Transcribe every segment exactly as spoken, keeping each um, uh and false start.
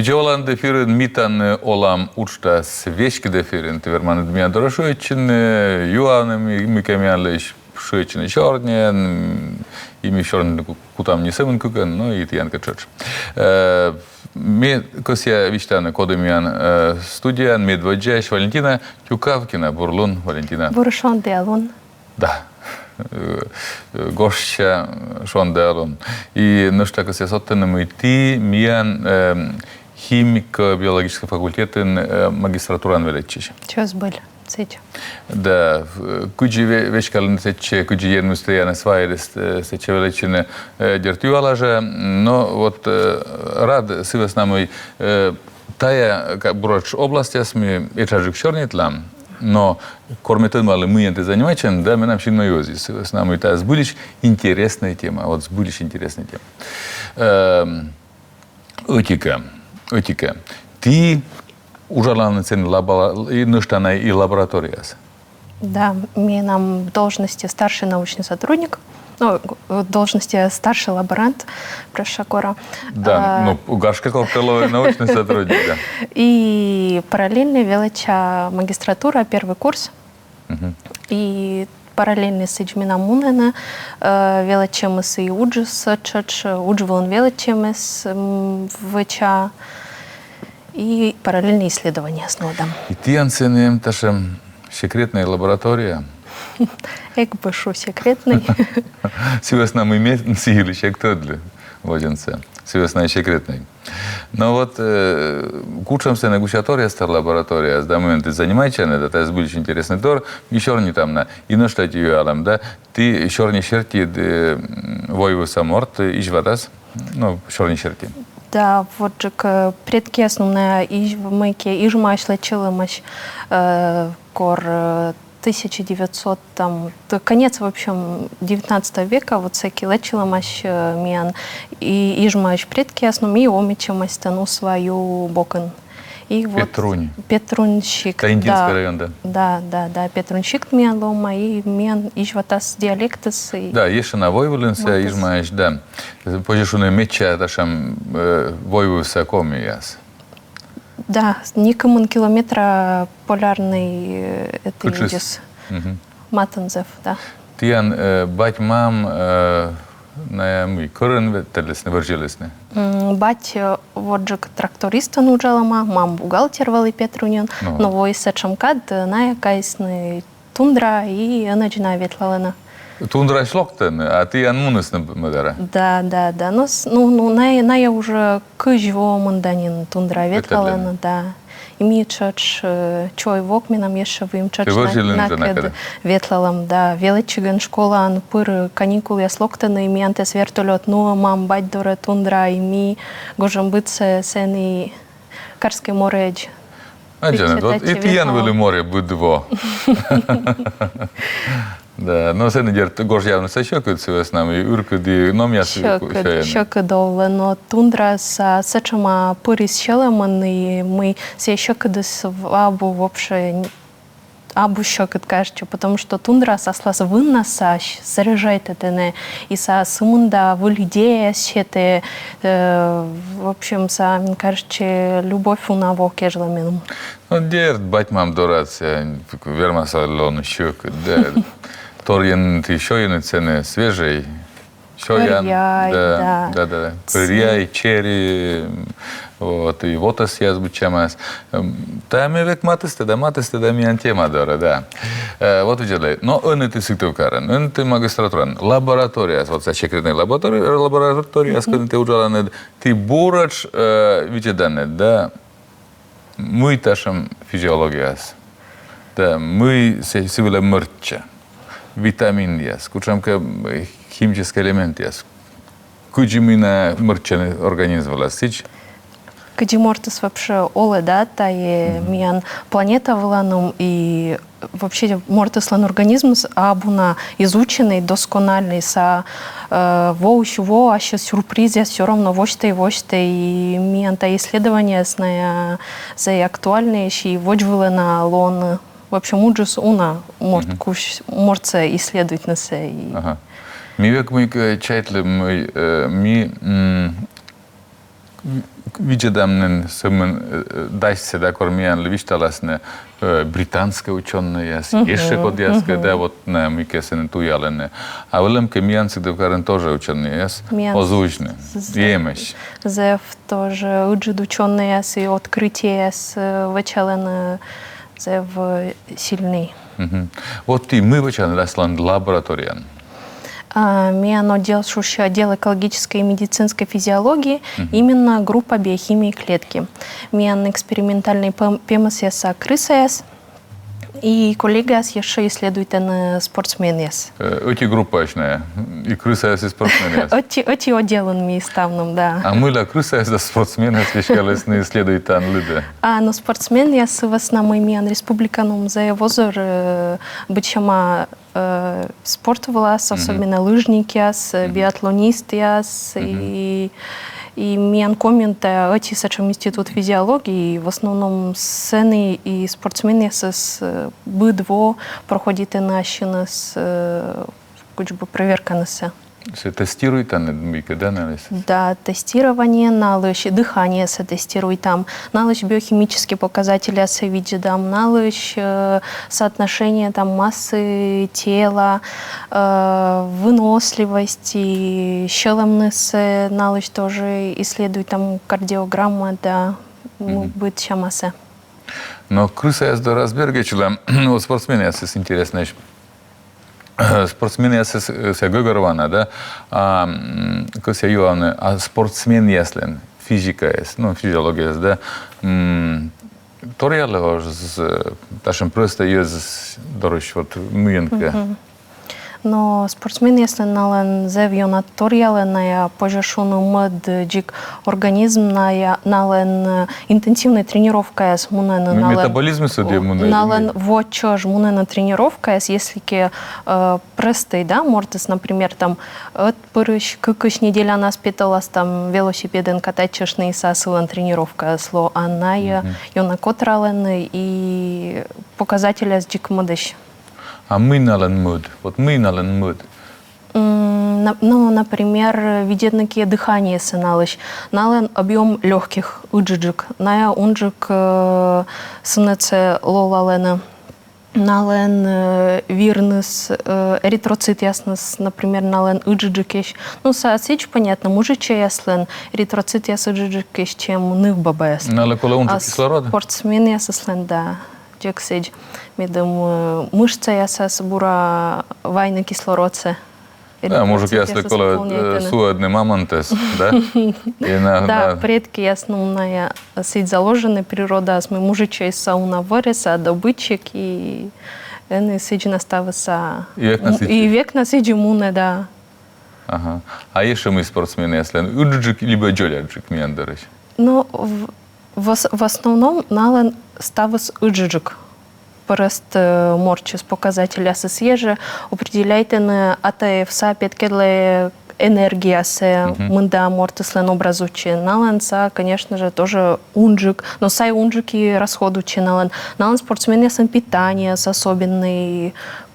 Видза оланныд эфирын «Ми тані олам» уджтас. Веськыд эфирын ті верманныд миян дорӧ шыӧдчыны, юавны, ми-, мыйкӧ миянлысь, шыӧдчыны сёрниӧн, и ми сёрнитны ку-, кутам не сӧмын кыкӧн, но и тіянкӧд тшӧтш. Э, ме кӧсъя висьтавны, коді миян, э, студияын. Медводдзаысь Валентина Тюкавкина. Бур лун, Валентина. Бур шонді лун. Да. Э, э, гожся шонді лун. И нӧшта кӧсъя содтыны, мый ті миян, эм, химико-биологическӧй факультетын, э, магистратураын велӧдчысь. Чӧв, збыль, сідз. Да, в-, кыдзи ве-, веськалін сэтчӧ, кыдзи Енмыс тіянӧс вайӧдіс, э, сэтчӧ велӧдчыны, э, дерт, юала жӧ, но вот, э, рад сы вӧсна, мый, э, тая ка-, буретш областьяс ми этшаджык сёрнитлам, но кор ме тӧдмалі, мыйӧн ті занимайтчанныд, да, менам синмӧй вӧзйис сы вӧсна, мый тая збыльысь интереснӧй тема, вот збыльысь интереснӧй тема. Эм, ӧтикӧ, ӧтикӧ. Ті уджаланныд сэні лаба-, и нӧшта на и лабораторияас. Да, менам в должности старший научный сотрудник. Ну, в должности старший лаборант, прошу кора. Да, а, ну, гашкӧ, кор тэ лои научный сотрудник, да. И параллельно велӧдча магистратура, первый курс. Мгм. И параллельно сідз менам мунӧны, э, велӧдчӧмыс и уджыс тшӧтш, удж вылын велӧдчӧмыс, м, вӧча. И параллельно исследованиеяс нуӧда. И тіян сэні эм татшӧм секретнӧй лаборатория. Эг бы шу секретнӧй. Сы вӧсна, мый ме сы йылысь эг тӧдлы водзынсӧ. Сы вӧсна и секретнӧй. Но вот, э, кутшӧм сэні гусяторъяс та лабораторияас, да, мыйӧн ті занимайтчанныд, да, тая збыльысь интереснӧй тор, ми сёрнитам на. И нӧшта ті юалӧм, да, ті сёрни серти, э, м, войвывса морт, э, изьватас, ну, сёрни серти. Да, вот жӧ к-, предкияс, ну, на изь-, мыйкӧ Ижмаысь лэччылӧмаӧсь, э, кор, э, тысяча девятьсот, там, т-, конец, в общем, девятнадцатого века, вот сэки лэччылӧмаӧсь, э, миян и Ижмаысь предкияс, ну, ми омӧдчӧмаӧсь тан Усва ю бокын. И вот Петрунь. Петрунь сикт, да. Индийский район, да. Да, да, да, Петрунь сикт миян лоӧма, и миян изьватас диалектыс, и... Да, ещӧ на войвылын сійӧ матыс. Изьватас, да. Позьӧ шуны, медся татшӧм, э, войвывса комияс. Да, некымын километра полярнӧй, э, это... Кытшыс? Видзис. Мгм. Матын зэв, да. Тіян, э, бать-мам, э, найӧ мый, кӧрын ветлісны, вӧрзьылісны? М, бать, э, водзджык трактористӧн уджалӧма, мам бухгалтер вӧлі Петруньын, но вӧлі сэтшӧм кад, э, найӧ кайисны тундра и ӧнӧдз на ветлалӧны. Тундрасьыс локтӧны, а тіян мунісны мӧдарӧ? Да, да, да. Но с-, ну, ну, найӧ, найӧ уже кызь во мында нин тундра ветлалӧны, да. И ми тшӧтш, э, чой-вок менам ещӧ выйым, тшӧтш на-, накӧд ветлалам, да. Велӧдчигӧн школаын пыр каникулъяс локтӧны, и миянтӧ вертолёт нуӧ мам-бать дорӧ тундра, и ми гожӧмбыдсӧ сэні Карскӧй морӧ. Аддзан, вот и тіян вӧлі море быд во. Да, но сэні, дерт, гожъявнысӧ сьӧкыд, сы вӧсна мый ыркыд и номъяс сьӧкыд, сёйӧны. Сьӧкыд овлӧ, но тундраса сэтшӧма пырис сьӧлӧмын, и мый сійӧ сьӧкыдыс в-, абу вообще н-, абу сьӧкыд кажитчӧ, потому что тундраса аслас выннас сійӧ заряжайтӧ тэнӧ, и сійӧ сымында выль идеяяс сетӧ, э, в общем, сійӧ, мен кажитчӧ, любовь уна во кежлӧ меным. Но, дерт, бать-мам дорад сійӧ вермас лоны сьӧкыд, да. Торйӧн ті сёйинныд сэні свежӧй сёян, пӧръяй, да, да, да, да. Пӧръяй, чери, вот, и вотӧсъяс быдсямаӧсь. М, тайӧ ме век матыстӧ да, матыстӧ да миян тема дорӧ, да. Э, вот видзӧдлӧй. Но ӧні ті Сыктывкарын, ӧні ті магистратураын, лабораторияас, вот сійӧ секретнӧй лаборатори-, лабораторияас, кӧні ті уджаланныд, ті буретш, э, видзӧданныд, да, мый татшӧм физиологияыс, да, мый сы-, сы вылӧ мӧрччӧ, витаминъяс, кутшӧмкӧ, м, химическӧй элементъяс, кыдзи мый найӧ мӧрччӧны организм вылас, сідз? Кыдзи мортыс вообще олӧ, да, тайӧ миян планета вылын, и вообще мортыслӧн организмыс абу на изученный, доскональный, сійӧ, э, воысь во ассьыс сюрпризъяс всё равно восьтӧ, восьтӧ, и миян тайӧ исследованиеяс на, э, зэв актуальнӧйӧсь, и водзвылӧ на лоны. В общем, уджыс уна морт кусь, мортсӧ исследуйтнысӧ и... Ага. Ми век мыйкӧ чайтлім, мый, э, ми, м, видзӧдам нин сӧмын, э, дасьсӧ, да, кор миянлы висьталасны, э, британскӧй учёнӧйяс, ещӧ кодъяскӧ, да, вот, на, мыйкӧ сэні туялӧны. А вӧлӧмкӧ миян Сыктывкарын тоже учёнӧйяс оз узьны. Эмӧсь. Зэв тоже ыджыд учёнӧйяс и открытиеяс, э, вӧчалӧны зэв сильнӧй. Вот ті мый вӧчанныд аслад лабораторияын? А, миян отдел шусьӧ отдел экологической и медицинской физиологии, именно группа биохимии клетки. Миян экспериментальнӧй пем-, пемӧсъяса крысаяс, и коллегаяс ещӧ исследуйтӧны спортсменъяс. Э, ӧти группаысь найӧ, и крысаяс, и спортсменъяс. Ӧти, ӧти отделын ми ставным, да. А мыйла крысаяс да спортсменъяс веськалісны исследуйтан лыдӧ? А, ну, спортсменъяс сы вӧсна, мый миян республикаын зэв озыр, э, быдсяма, э, спорт вылас, особенно лыжникъяс, э, биатлонистъяс, и, и миян Комиын ӧти сэтшӧм институт физиологии, и в основном сэні и спортсменъясыс, э, быд во проходитӧны ассьыныс, э, кутшӧмкӧ проверканысӧ. Сійӧ тестируйтанныд мыйкӧ, да, налысь? Да, тестирование налысь, дыханиесӧ тестируйтам, налысь биохимическӧй показательяссӧ видзӧдам, налысь, э, соотношение там массы тела, э, выносливость и сьӧлӧмнысӧ налысь тоже исследуйтам, кардиограмма, да, м, быдсямасӧ. Но крысаяс дорас бергӧдчылам, вот спортсменъясыс интереснӧйӧсь. Спортсменъясыс, э, сійӧ гӧгӧрвоана, да? А, м, кӧсъя юавны, а спортсменъяслӧн физикаяс, ну, физиологияяс, да? М, торъялӧ оз, э, татшӧм простӧй йӧз дорысь вот мыйӧнкӧ? Но спортсменъяслӧн налӧн зэв ёна торъялӧ, найӧ, позьӧ шуны, мӧд дзик организм, найӧ, налӧн, э, интенсивнӧй тренировкаяс мунӧны, м-, налӧн метаболизмыс ӧдйӧ мунӧ. Налӧн во чӧж мунӧны тренировкаяс, если кӧ, э, простӧй, да, мортыс, например, там, ӧтпырысь, кыкысь неделянас петалас там велосипедӧн катайтчыштны, и сылӧн тренировкаяс лоӧ, а найӧ ёна котралӧны и показательяс дзик мӧдӧсь. А мый налӧн мӧд? Вот мый налӧн мӧд? М, на-, ну, например, видзӧдны кӧ дыханиесӧ налысь, налӧн объём лёгких ыджыдджык, найӧ унджык, э, сынӧдсӧ лолалӧны. Налӧн, э, вирныс, э, эритроцитъясныс, например, налӧн ыджыдджыкӧсь. Ну, сійӧ сідз, понятно, мужичӧйяслӧн эритроцитъяс ыджыдджыкӧсь, чем нывбабаяслӧн. Налы колӧ унджык кислород? Спортсменъясыслӧн, да, дзик сідз, медым, э, мышцаясас бура вайны кислородсӧ. Да, мужикъяслы колӧ, э, суӧдны мамонтӧс, да? Да, предкияс, ну, найӧ сідз заложены природаыс, мый мужичӧйыс уна вӧрӧса, добытчик, и ӧні сідз на ставыс. И век на сідзи. И век на сідзи мунӧ, да. Ага. А ещӧ мый спортсменъяслӧн, ыджыдджык либӧ дзоляджык миян дорысь? Ну, в-, в ос-, в основном налӧн ставыс ыджыдджык. Прӧст, э, мортыс, показательясыс еже определяйтӧны АТФ-са, петкӧдлӧ энергиясӧ, мында мортыслӧн образуйтчӧ. Налӧн сійӧ, конечно же, тоже унджык, но сійӧ унджык и расходуйтчӧ налӧн. Налӧн спортсменъяслӧн питаниеыс особеннӧй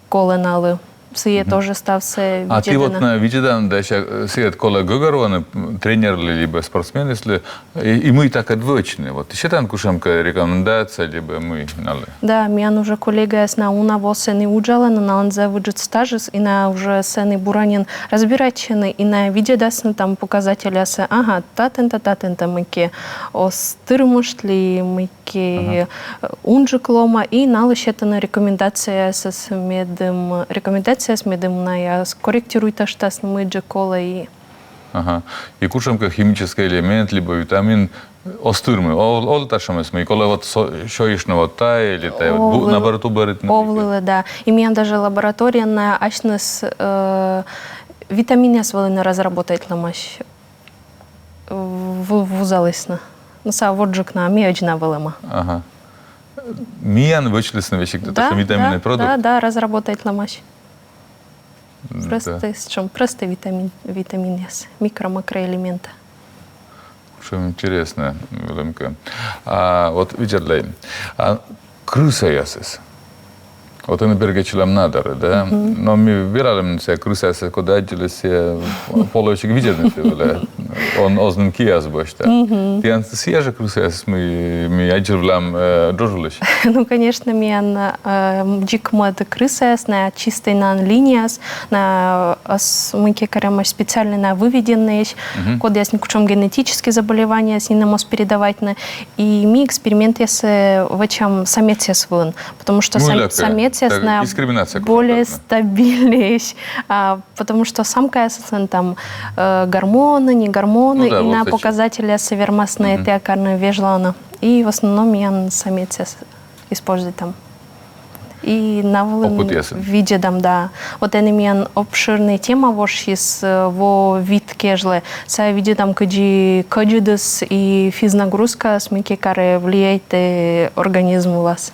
колӧ налы. Сійӧ тоже ставсӧ видзӧдӧны. А ті вот на видзӧдан, да, ещӧ, э, сійӧ колӧ гӧгӧрвоны, м, тренерлы либӧ спортсменъяслы, и, и мый такӧд вӧчны. Вот сетан кутшӧмкӧ рекомендация либӧ мый налы? Да, миян уже коллегаяс на уна во сэні уджалӧны, налӧн зэв ыджыд стажыс, и найӧ уже сэні бура нин разбирайтчӧны, и найӧ видзӧдасны там показательясӧ, ага, татӧн-то, татӧн-то мыйкӧ оз тырмышт ли, мый кӧ, э, унджык лоӧма, и налы сетӧны рекомендацияясӧс, медым, рекомендацияяс, медым найӧ корректируйтыштасны, мый дзик колӧ и. Ага. И кутшӧмкӧ химическӧй элемент либӧ витамин оз тырмы. О-, овлӧ татшӧмыс, мый колӧ вот со-, сёйыштны вот тайӧ или тайӧ, бу-, наоборот, уберитны. Овлӧ, да. И миян даже лабораторияын асьныс, э, витаминъяс вӧліны разработайтлӧмаӧсь. В-, вузалісны. Ну, сійӧ водзджык на, ми ӧдз на вӧлӧма. Ага. Миян вӧчлісны весиг татшӧм витаминнӧй продукт. Да, да, разработайтлӧмаӧсь. Простӧй, сэтшӧм простӧй витамин, витаминъяс, микро-макроэлементъяс. Очень интересно, вӧлӧмкӧ. А вот видзӧдлӧй. А крысаясыс. Вот ӧні бергӧдчылам на дорӧ, да? Но ми вералам сійӧ крысаясӧс, коді аддзылӧ сійӧ, полӧвӧй видзӧдны сійӧ вылӧ. Он оз нин кияс босьтӧй. Тіян сійӧ жӧ крысаяс, ми, ми аддзывлам, э, джоджӧлысь. Ну, конечно, миян, э, дзик мӧд крысаяс, найӧ чистӧй наӧн линияяс, найӧ, э, ас-, мыйкӧ карӧмаӧсь специальнӧй найӧ выведеннӧйӧсь, кодъяс нин кутшӧм генетическӧй заболеваниеяс нинӧм оз передавайтны. И ми экспериментъяссӧ вӧчам самецъяс вылын, потому что сам-, самецъяс найӧ более стабильнӧйӧсь, а, потому что самкаяслӧн там, э, гормоны, не гормоны, и на показательяссӧ вермасны этійӧ карны вежлавны. И в основном миян самецъяс используйтам. И на вылын видзӧдам, да. Вот ӧні миян обширнӧй тема вошйис, э, во вит кежлӧ. Сійӧ видзӧдам, кыдзи кӧдзыдыс и физнагрузкаыс мыйкӧ карӧ влияйтӧ организм вылас.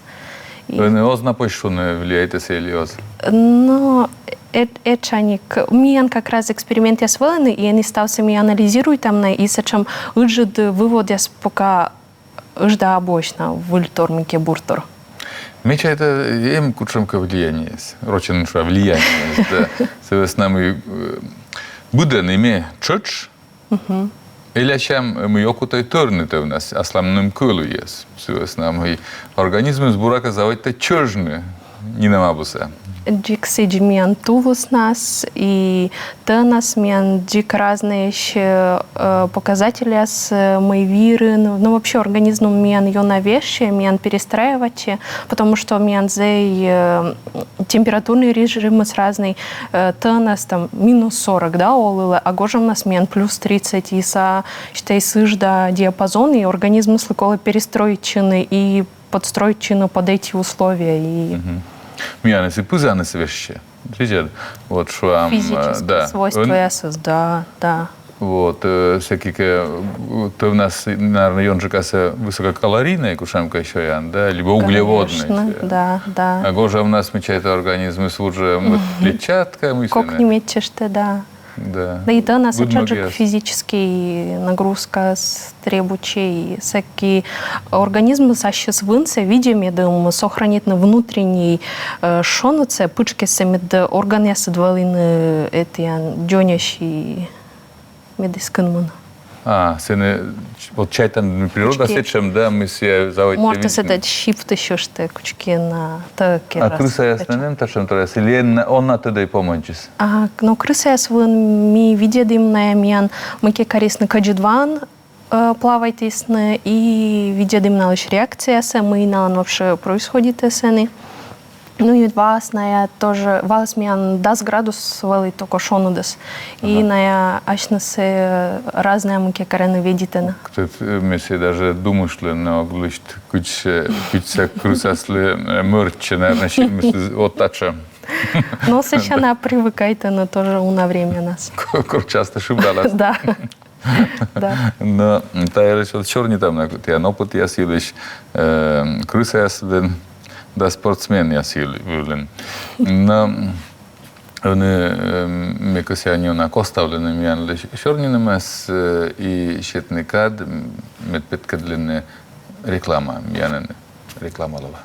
И ӧні оз на позь шуны, влияйтӧ сійӧ или оз. Но, эт-, этшаник. Миян как раз экспериментъяс вӧліны, и ӧні ставсӧ ми анализируйтам на, и сэтшӧм ыджыд выводъяс пока ыджда абуӧсь на выльтор мыйкӧ буртор. Ме чайта, эм кутшӧмкӧ влияниеыс. Рочӧн шуа влияниеыс, да. Сы вӧсна мый, э, быдӧн и ме тшӧтш. Элячам, мый окота тӧрыны тӧвнас, аслам нымкыліяс. Сы вӧсна мый организмыс, буракӧ, заводитӧ чӧжны. Нинӧм абу сійӧ. Дзик сідз миян тулыснас и тӧнас миян дзик разнӧйӧсь, э, показательяс, э, мый вирын, ну, вообще организм миян ёна вежсьӧ, миян перестраивайтчӧ, потому что миян зэй, э, температурнӧй режимыс разнӧй, э, тӧнас там минус сорок, да, олылӧ, а гожӧмнас миян плюс тридцать, и сійӧ, считай, ыджда диапазон, и организмыслы колӧ перестроитчыны и подстроитчыны под эти условия. И мияныс и пызаныс вежсьӧ. Сідз жӧ, вот, шуам, э, физическӧй свойствоясыс, да, да. Вот, э, сэки кӧ, э, тӧвнас, наверно, ёнджыкасӧ высококалорийнӧй кутшӧмкӧ сёян, да, либӧ углеводнӧй. Конечно, да, да. А гожӧмнас, ме чайта, организмыс вуджӧ, мый клетчатка, мый сэні. Кокни медчыштӧ, да. Да. Да и тӧнас ачаджык физическӧй нагрузкаыс требуйтчӧ, и сэки организмыс ассьыс вынсӧ, видзӧ, медым сохранитны внутренней, э, шоныдсӧ, пытшкӧссӧ, мед органъясыд вӧліны этійӧн дзоньӧсь и мед эз кынмыны. А, сэні, вот чайтан, природа сэтшӧм, да, мый сійӧ заводитӧ. Мортыс этӧ сиптысьыштӧ кутшӧмкӧ на тӧкӧ. А крысаяслӧн эм татшӧм торъяс, или он на тӧдӧй помӧдзыс? А, но крысаяс вылын ми видзӧдім, найӧ миян мыйкӧ карисны кӧдзыд ваӧн, э, плавайтісны, и видзӧдім налысь реакциясӧ, мый налӧн вообще происходитӧ сэні. Ну и ваас найӧ тоже, ваас миян дас градус вӧлі только шоныдыс. И найӧ асьнысӧ разнӧя мыйкӧ карӧны, ведитӧны. Кстати, э, ме сійӧ даже думыштлыны ог лысьт, кыдз, кыдз сійӧ крысаслы, э, мӧрччӧ, наверно, синмыс вот татшӧм. Но сэтчӧ найӧ привыкайтӧны тоже уна времянас. Кор частӧ шыбдалас. Да. Да. Но та йылысь вот сёрнитам на тіян опытъяс йылысь, э, крысаяс вылын да спортсменъяс йыл-, вылын. Но ӧні, э, ме кӧсъя ёна коставлыны миянлы сёрнинымӧс, э, и сетны кад, м, мед петкӧдлыны реклама, миянын реклама лоӧ.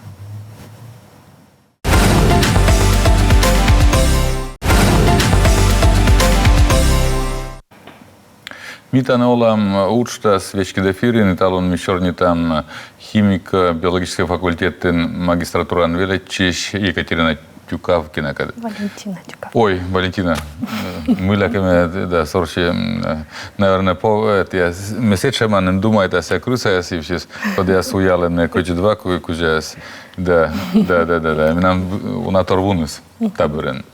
«Ми тані олам» уджтас веськыд эфирын, и талун ми сёрнитам химико-биологическӧй факультетын магистратураын велӧдчысь Екатерина Тюкавкинакӧд. Валентина Тюкавкина. Ой, Валентина. Э, мыйлакӧ ме, да, сорси, м, э, наверно, по-, э, тіян, ме сэтшӧма нин думайта сійӧ крысаяс йывсьыс, кодъяс уялӧны кӧдзыд ва ку-, кузяяс. Да, да, да, да, да. Менам в-, уна тор вуныс. Та бӧрын.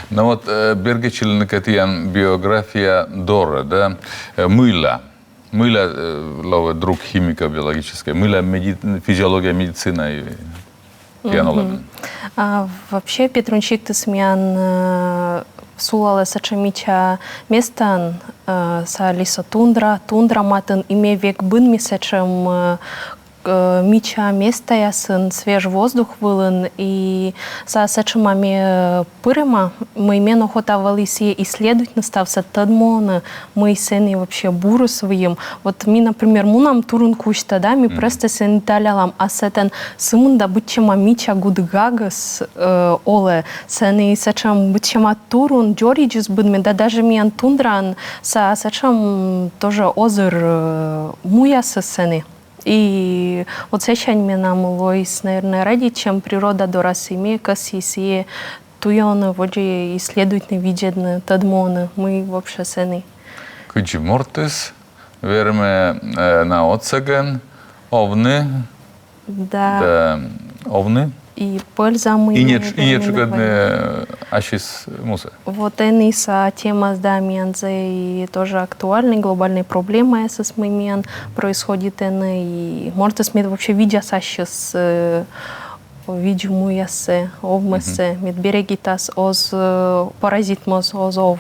Но вот, э, бергӧдчылыны кӧ тіян биография дорӧ, да, э, мыйла. Мыйла, э, лоӧ друг химико-биологическӧй, мыйла меди-, физиология, медицина и тіян олӧмын. А, вообще, Петрун сиктыс миян, э, сулалӧ сэтшӧм мича местаын, э, сійӧ лесотундра, тундра матын, и ме век быдми сэтшӧм, э, э, мича местаясын, свеж воздух вылын, и са сэтшӧма ме, э, пырӧма, мый мен охота вӧлі сійӧ исследуйтны, ставсӧ тӧдмавны, мый сэні вообще бурыс выйым. Вот ми, например, мунам турун кузьтӧ, да, ми просто сэні талялам, а сэтӧн сымында быдсяма мича гудгагыс, э, олӧ, сэні сэтшӧм быдсяма турун дзоридзыс быдмӧ, да даже миян тундраын са сэтшӧм тоже озыр, э, муясыс сэні. И вот сэсянь менам лоис, наверное, радейтчӧм природа дорас, и ме кӧсйи сійӧ туйӧдны, водзӧ исследуйтны, видзӧдны, тӧдмавны, мый вообще сэні. Кыдзи мортыс вермӧ, э, на отсӧгӧн овны, да, да, овны. И польза мый... И не, и не тшӧкыдны, э, ассьыс мусӧ. Вот ӧні са темаыс, да, миян зэй тоже актуальнӧй, глобальнӧй проблемаясыс, мый миян происходитӧны, и мортыс мед вообще видзас ассьыс, э, видз-муяссӧ, овмӧссӧ, мед берегитас, оз, э, паразитмоз оз ов.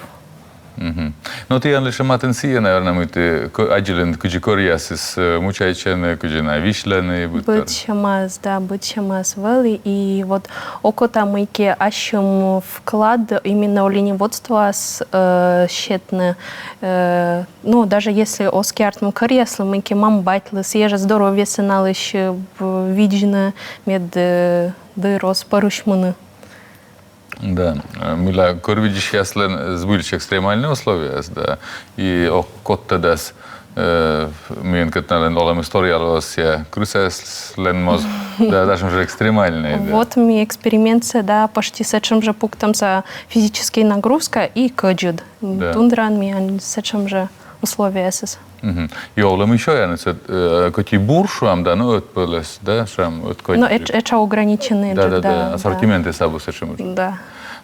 Мгм. Но тіян лишӧ матын сійӧ, наверное, мый ті кӧ-, аддзылінныд, кыдзи кӧръясыс, э, мучайтчӧны, кыдзи найӧ висьлӧны, быд кор. Быдсямаыс, да, быдсямаыс вӧлі. И вот окота мыйкӧ ассьым вклад именно оленеводствоас, э, сетны, э, ну, даже если оз ке артмы кӧръяслы, мыйкӧ мам-батьлы, сійӧ жӧ здоровьесӧ налысь, э, б-, видзны, мед, э, дыр оз пӧрысьмыны. Да, э, мыйла кӧр видзысьяслӧн збыльысь экстремальнӧй условияяс, да, и ог код тӧдас, э, мыйӧнкӧ налӧн олӧмыс торъялӧ оз сійӧ крысаяслӧн моз, да, татшӧм жӧ экстремальнӧй, да. Вот ми экспериментсӧ, да, почти сэтшӧм жӧ пуктӧмса физическӧй нагрузка и кӧдзыд. Да. Тундраын миян сэтшӧм жӧ условияясыс. Мгм. И олӧмӧ ещё, я, ну, сэтшӧм, э, кӧть и бур, шуам, да, но ӧтпӧлӧс, да, шуам, ӧткодь. Но эт-, этша ограниченнӧй. Да, да, да, да, ассортиментыс абу сэтшӧм ыджыд. Да.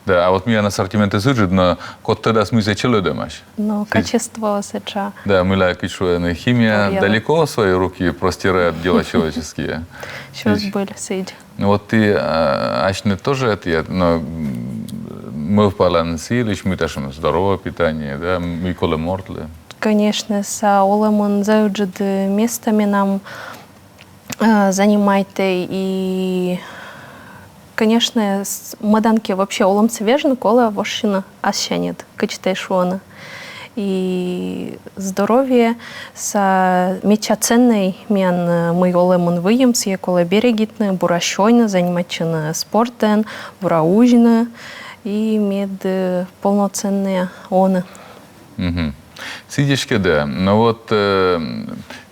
Да, а вот миян ассортиментыс ыджыд, но код тӧдас, мый сэтчӧ лӧдӧмаӧсь. Но качество сэтша. Да, мыйла кыдз шуӧны, химия далеко свои руки простирает, дела человеческие. Сійӧ збыль сідз. Ну вот ті, а, асьныд тоже это, но, м, мӧвпалан сы йылысь, мый татшӧм здоровое питание, да, мый колӧ мортлы. Конечно, са олӧмын зэв ыджыд места менам, э, занимайтӧ, и, конечно, с-, мӧдан кӧ вообще олӧмсӧ вежны, колӧ вошйыны ассяньыд, кыдз тай шуӧны. И здоровье, са медся ценнӧй миян, э, мый олӧмын выйым, сійӧ колӧ берегитны, бура сёйны, занимайтчыны спортӧн, бура узьны, и мед, э, полноценнӧй овны. Мгм. Сідз эськӧ да. Но вот, э,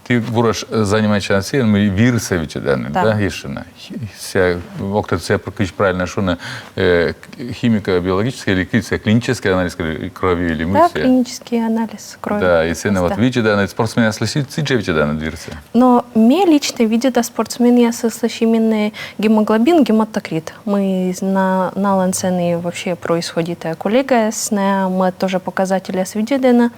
ті бура, э, занимайтчанныд сійӧн, мый вирсӧ видзӧданныд, да, ещӧ на. Хи-, сійӧ, ог тӧд, сійӧ пр-, кыдз правильно шуны, э, к-, химико-биологический или кыдз сійӧ, клинический анализ крови или мый сійӧ? Да, клинический анализ крови. Да, и сэні вот видзӧданныд, спортсменъяслысь сідз жӧ видзӧданныд вирсӧ. Но ме лично видзӧда спортсменъяслысь именно гемоглобин, гематокрит. Мый на-, налӧн сэні вообще происходитӧ. Коллегаяс, найӧ мӧд тоже показательяс видзӧдӧны.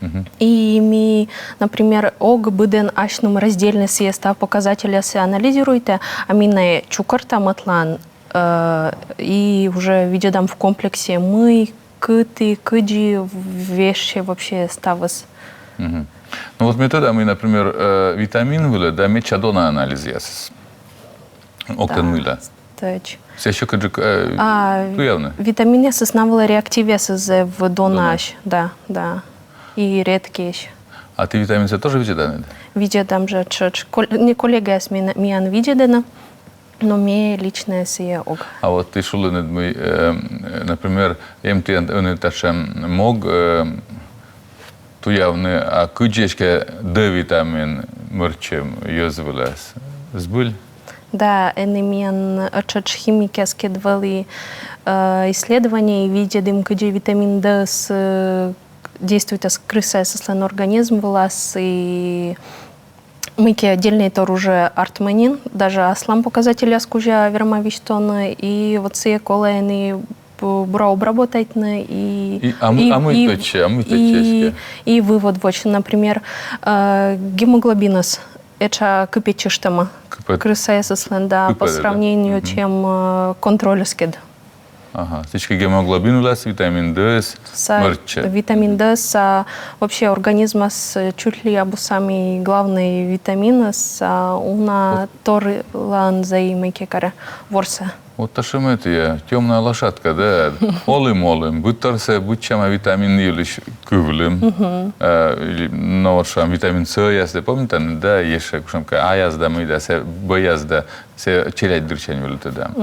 Мгм. И ми, например, ог быдӧн асьным раздельнӧ сійӧ став показательяссӧ анализируйтӧ, а ми найӧ чукӧртам ӧтлаын, э, и уже видзӧдам в комплексе, мый, кыті, кыдзи вежсьӧ вообще ставыс. Мгм. Ну вот ме тӧда, мый, например, э, витамин вылӧ, да, медся дона анализъясыс. Ог тӧд, мыйла. Тӧч. Сійӧ сьӧкыдджык, э, туявны. Витаминъясыс на вылӧ реактивъясыс зэв донаӧсь, да, да. И редкӧйӧсь. А ті витаминсӧ тоже видзӧданныд? Видзӧдам жӧ тшӧтш. Кол-, не, коллегаяс ми-, миян видзӧдӧны, но ме лично сійӧ ог. А вот ті шулінныд, мый, э, например, эм тіян ӧні татшӧм мог, э, туявны, а кыдзи эськӧ Д витамин мӧрччӧм йӧз вылас. Збыль? Да, ӧні миян ӧтшӧтш химикъяскӧд вӧлі, э, исследование, и видзӧдім, кыдзи витамин Д-ыс, э, действуйтас крысаясыслӧн организм вылас, и мыйкӧ отдельнӧй тор уже артмӧ нин, даже аслам показательяс кузя верма висьтооны, и вот сійӧ колӧ ӧні бу-, бура обработайтны, и... И, а мый, и, а мый и, тӧдчӧ, а мый тӧдчӧ и, эськӧ? И вывод водзӧ, например, э, гемоглобиныс этша кыпӧдчыштӧма. Кыпӧд. Крысаясыслӧн, да, кыпӧд, да, по сравнению, чем, э, контрольыскӧд. Ага, сідзкӧ гемоглобин вылас витамин Д-ыс. Са мӧрччӧ. Витамин Д-ыс, а, вообще организмас, э, чуть ли абу самый главный витаминыс, а, уна торлаын зэй мыйкӧ карӧ ворсӧ. Вот татшӧм этійӧ, тёмная лошадка, да. Олім, олім, быдторсӧ быдсяма витамин йылысь кывлім. Э, или, но вот шуам, витамин С-яс да, помнитанныд, да, ещӧ кутшӧмкӧ А-яс да, мый да, сійӧ Б-яс да, сійӧ челядьдырсянь вӧлі тӧдам.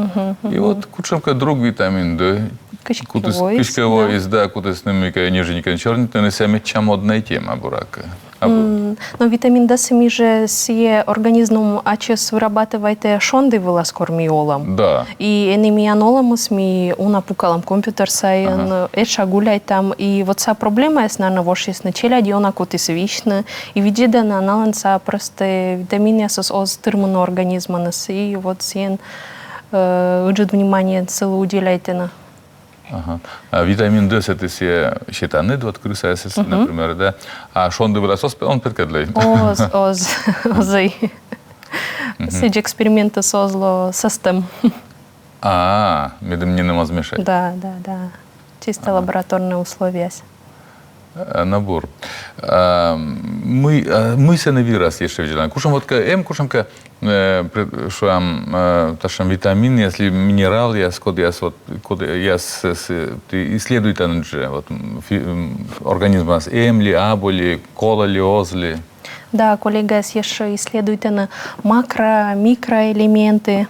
И вот кутшӧмкӧ друг витамин Д, кутіс, кыськӧ воис, да, кутіс нин мыйкӧ ньӧжйӧникӧн сёрнитны, сійӧ медся модная тема, буракӧ. Абу. М, но витамин Д-ыс ми жӧ сійӧ организм ачыс вырабатывайтӧ шонді вылас, кор ми олам. Да. И ӧні миян олӧмыс, ми уна пукалам компьютер сайын, этша гуляйтам. И вот сійӧ проблемаяс, наверно, вошисны, челядь ёна кутіс висьны. И видзӧдӧны, а налӧн сійӧ просто витаминъясыс оз тырмыны организманыс. И вот сійӧн, э, ыджыд внимание сылы уделяйтӧны. Ага. А витамин Д-сӧ ті сійӧ сетанныд, вот крысаясӧс, например, да? А шонді вылас оз пе-, он петкӧдлӧй? Оз, оз, оз и. Сідз экспериментыс оз ло сӧстӧм. А, медым нинӧм оз мешайт. Да, да, да. Чисто лабораторнӧй условияяс. Э, но бур. А, мый, а, мый сэні вирас ещӧ видзӧдлан? Кутшӧм вот кӧ, эм кутшӧмкӧ, э, пре-, шуам, э, татшӧм витаминъяс ли минералъяс, кодъяс вот, кодъяс, э, с-, ті исследуйтанныд жӧ, вот, м, фи-, м, организмас эм ли, абу ли, колӧ ли, оз ли? Да, коллегаяс ещӧ исследуйтӧны макро-, микроэлементы,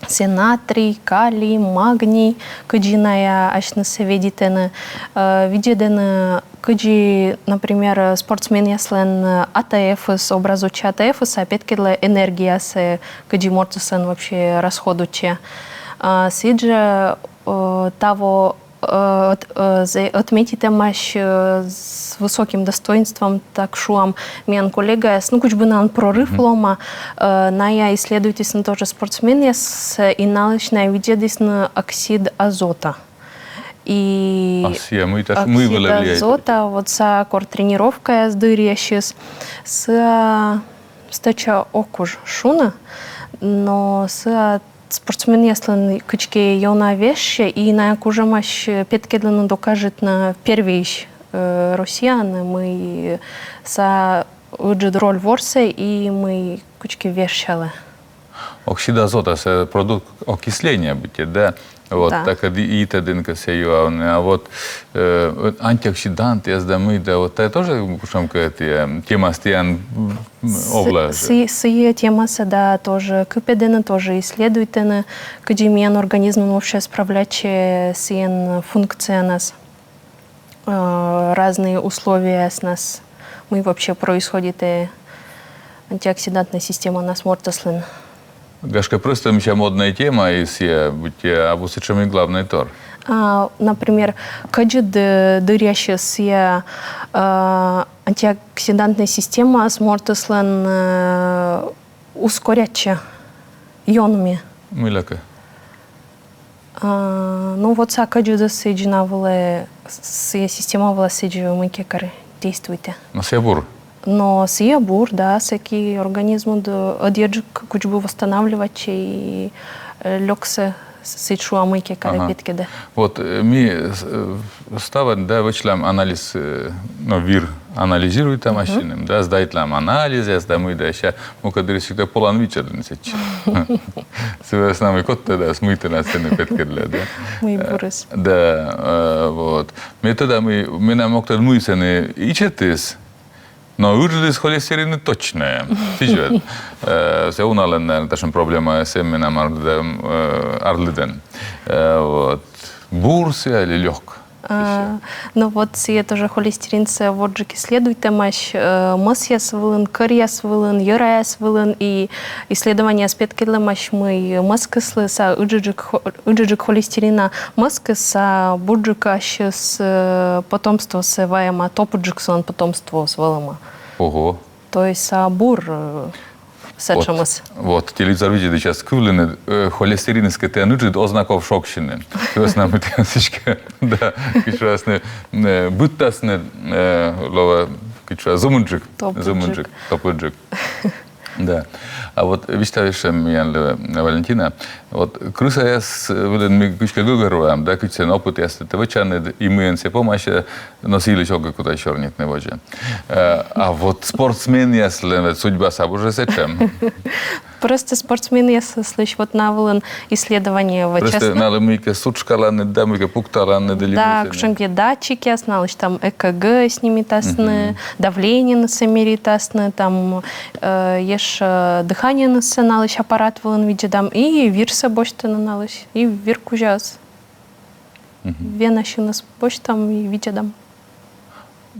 сійӧ натрий, калий, магний, кыдзи найӧ асьнысӧ вӧдитӧны, э, видзӧдӧны, кыдзи, например, спортсменъяслӧн А Т Ф-ыс, образуйтчӧ А Т Ф-ыс, а петкӧдлӧ энергиясӧ, кыдзи мортыслӧн вообще расходуйтчӧ. А, сідз жӧ, э, таво э, от-, э, зэ-, отметитӧмаӧсь, э, с высоким достоинством, так шуам, миян коллегаяс, ну, кутшӧм бы нин прорыв лоӧма, э, найӧ исследуйтісны тоже спортсменъяс, э, и налысь найӧ видзӧдісны оксид азота. И а сійӧ мый тадз, мый вылӧ влияет? Оксид азота, вот сійӧ кор тренировкаяс дырйысьыс, сійӧ стӧча ог куж шуны, но сійӧ спортсменъяслӧн кыдзкӧ ёна вежсьӧ, и найӧ кужӧмаӧсь петкӧдлыны, докажитны первойысь, э, Россияын, мый сійӧ ыджыд роль ворсӧ и мый кыдзкӧ вежсялӧ. Оксид азота, сійӧ продукт окисления быттьӧ, да? Вот, да. Так и, и тадзи кӧ сійӧ юавны. А вот, э, антиоксидантъяс да мый да, вот тайӧ тоже кутшӧмкӧ этійӧ, э, темаыс тіян, м, овлӧ. Сы-, сійӧ темасӧ, да, тоже кыпӧдӧны, тоже исследуйтӧны, кыдзи миян организмын вообще справляйтчӧ сійӧн функциянас, э, разные условияяснас, мый вообще происходит, э, антиоксидантная системанас мортыслӧн. Гашкӧ, просто мися модная тема, и сійӧ быттьӧ абу сэтшӧм и главнӧй тор. А, например, кӧдзыд, э, дырйысьыс сійӧ, э, антиоксидантная системаыс мортыслӧн, э, ускоряйтчӧ ёнмӧ. Мыйлакӧ? А, ну, вот сійӧ кӧдзыдыс сідз на вылӧ, сійӧ система вылӧ сідз мыйкӧ кор действуйтӧ. Но сійӧ бур. Но сійӧ бур, да, сэки организмыд ӧдйӧджык кутшӧм бы восстанавливайтчӧ и, э, лёксӧ сідз шуа мыйкӧ кор петкӧдӧ. Вот, э, ми, э, ставӧн, да, вӧчлам анализ, э, но, вир анализируйтам ассьыным, да, сдайтлам анализъяс да мый да, сэсся мукӧддырйи сиктӧ полан видзӧдлыны сэтчӧ. Сы вӧсна мый код тӧдас, мый тэнад сэні петкӧдлӧ, да. Мый бурыс. Э, да, э, вот. Ме тӧда, мый, менам ог тӧд, мый сэні ичӧтыс, но ыджыдыс холестерин точно. Сідз ӧд. Э, сійӧ уналӧн, наверно, татшӧм проблемаяс эм менам арлыдӧн, э, арлыдӧн. Э, вот. Бур сійӧ али лёк? А, ну вот сійӧ тоже холестеринсӧ водзджык исследуйтӧмаӧсь, э, мӧсъяс вылын, кӧръяс вылын, йӧраяс вылын, и исследованиеяс петкӧдлӧмаӧсь, мый мӧскыслы сійӧ ыджыджык хо-, ыджыджык холестерина мӧскыс сійӧ бурджык ассьыс, э, потомствосӧ вайӧма, топыдджык сылӧн потомствоыс вӧлӧма. Ого. То есть сійӧ бур, э, сэтшӧмыс. Вот, вот, телевизор видзӧдысьяс кывлӧны, э, холестериныс кӧ тіян ыджыд, оз на ков шогсьыны. Сы вӧсна мый тіян сэтчӧ, да, кыдз шуасны, э, быдтасны, э, лоӧ, кыдз шуа, зумыдджык. Топыдджык. Зумыдджык, топыдджык. Да. А вот висьтав ещӧ миянлы, Валентина, вот крысаяс вылын ми кыдзкӧ гӧгӧрвоам, да, кыдз сэн опытъястӧ тэ вӧчан, и мыйӧн сійӧ помасьӧ, но сылысь ог кут сёрнитны водзӧ. Э, А вот спортсменъяслӧн ведь судьбасӧ абу жӧ сэтшӧм. Просто спортсменъяслысь вот на вылын исследование вӧчасны. Просто налы мыйкӧ сутшкаланныд да, мыйкӧ пукталанныд да, или да, мый сэн кутшӧмкӧ датчикъяс налысь, там ЭКГ снимитасны, давлениенысӧ меритасны, там э, ещӧ дыханиенысӧ налысь аппарат вылын видзӧдам, и вирсӧ босьтӧны налысь, и вир кузяс. Венасьыныс босьтам и видзӧдам.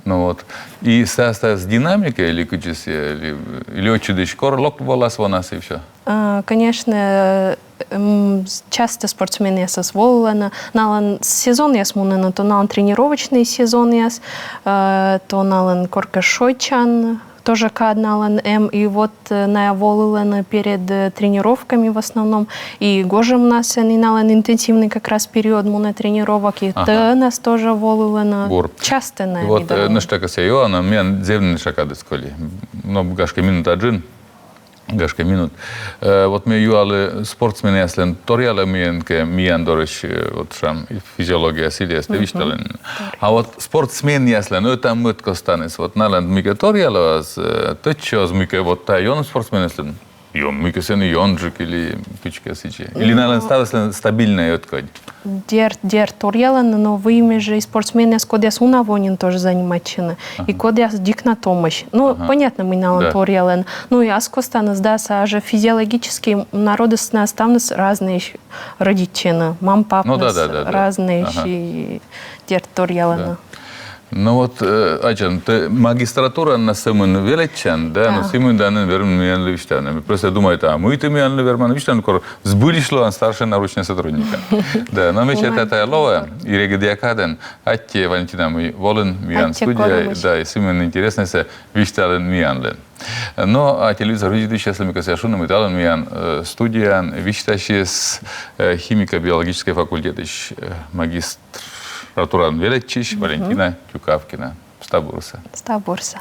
Ну вот. И ставыс динамика или кыдзи сійӧ, или, или ӧтчыдысь кор лок волас, вонас и всё? А, конечно, м, с- часто спортсменъясыс волӧны, налӧн сезонъяс мунӧны, то налӧн тренировочный сезонъяс, э, то налӧн коркӧ шойччан, тоже кад налӧн эм, и вот э, найӧ волылӧны перед э, тренировками в основном, и гожӧмнас эн, и налӧн интенсивный как раз период мунӧ тренировок, и Ага. тӧвнас тоже волылӧны. Бур. Часто найӧ. И вот, э, мидорын. Нӧшта кӧ сійӧ юан, миян зэв нӧшта кадыс коли. Но, гашкӧ, минута джын. Гашкӧ, минут. Э, Вот ме юалі спортсменъяслӧн торъялӧ мыйӧнкӧ миян дорысь, э, вот шуам, физиология сыльяс тэ висьталін. А вот спортсменъяслӧн ӧта-мӧд костаныс, вот налӧн мыйкӧ торъялӧ оз, э, тӧдчӧ оз мыйкӧ, вот тайӧ ёна спортсменъяслӧн, ё, мыйкӧ сэн ёнджык или кыдзкӧ сідзи. Или налӧн ставыслӧн стабильнӧй ӧткодь. Дерт, дерт, торъялӧны, но выйым жӧ и спортсменъяс, кодъяс уна во нин тоже заниматчӧны. И кодъяс дзик на томӧсь. Ну, понятно, мый налӧн торъялӧны. Ну, и ас костаныс, да, сійӧ жӧ физиологически народыс на ставныс разнӧйӧсь родитчӧны. Мам-папныс разнӧйӧсь, и дерт торъялӧны. Ну вот, э, аддзан, тэ магистратураын на сӧмын велӧдчан, да, но сӧмын да нин вермин миянлы висьтавны. Просто думайта, а мый тэ миянлы верман висьтавны, кор збыльысь лоан старшӧй научнӧй сотрудникӧн. Да, но ме чайта, тайӧ лоӧ, и регыдъя кадӧн. Аттьӧ, Валентина, мый волін миян студияӧ, да, и сӧмын интереснӧйсӧ висьталін миянлы. Но а телевизор видзӧдысьяслы ме кӧсъя шуны, мый талун миян э, студияын висьтасис э, химико-биологическӧй факультетысь э, магистратураын велӧдчысь Валентина Тюкавкина. Став бурсӧ. Став бурсӧ.